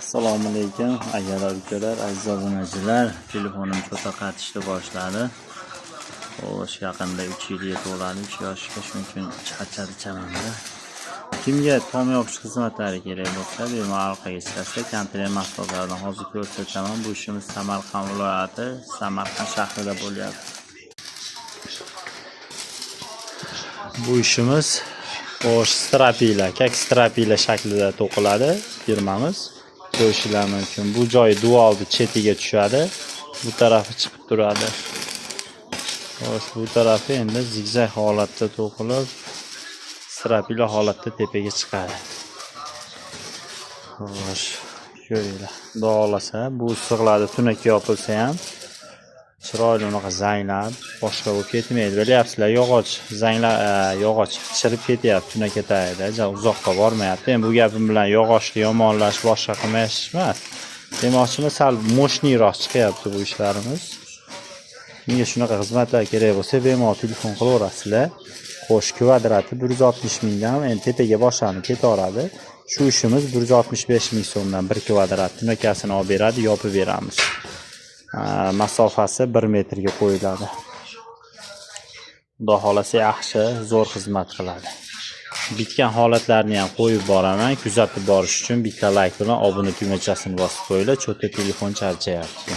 Assalomu alaykum, akalar, ukalar, aziz obunachilar. Telefonim cho'ta qatishni boshladi. Xo'sh, yaqinda 3 yilga to'ladi, 3 yoshga, shuning uchun charchadi chamamda. Kimga tom yopish xizmatlari kerak bo'lsa, bemalol aloqaga chiqasizlar. Kontener mahsulotlaridan hozir ko'rsataman. Bu ishimiz Samarqand viloyati, Samarqand shahrida bo'lyapti. Bu ishimiz xo'sh, strapila, kak strapila shaklida to'qiladi firmamiz. Ko'rishinglar mumkin. Bu joyi duvalni chetiga tushadi. Bu tarafi chiqib turadi. Xo'sh, bu tarafi endi zigzag holatda to'qilib, strapila holatda tepaga chiqadi. Xo'sh, ko'ringlar. Xudo xohlasa, bu issiqlarda tunakka yopilsa ham chiroyli unaqa zanglab, boshqa bo'lib ketmaydi. Bilyapsizlar, yog'och zanglar, yog'och chirib ketyapti tunaka tagida, ja uzoqqa bormayapti. Endi bu gapim bilan yog'ochni yomonlash, boshqa qilmash emas. Demoqchiman, sal мощный roq chiqyapti bu ishlarimiz. Kimga shunaqa xizmatlar kerak bo'lsa, bemalol telefon qilaverasizlar. Xo'sh, kvadrati 160 mingdan endi tepaga boshlanib ketaveradi. Shu ishimiz 165 ming so'mdan 1 kvadrat tunakasini olib beradi, yopib beramiz. Masofasi 1 metrga qo'yiladi. Xudo xohlasa yaxshi, zo'r xizmat qiladi. Bitgan holatlarni ham qo'yib boraman. Kuzatib borish uchun bitta like bilan obuna tugmachasini bosib qo'yinglar. Cho'ta telefon charchayapti.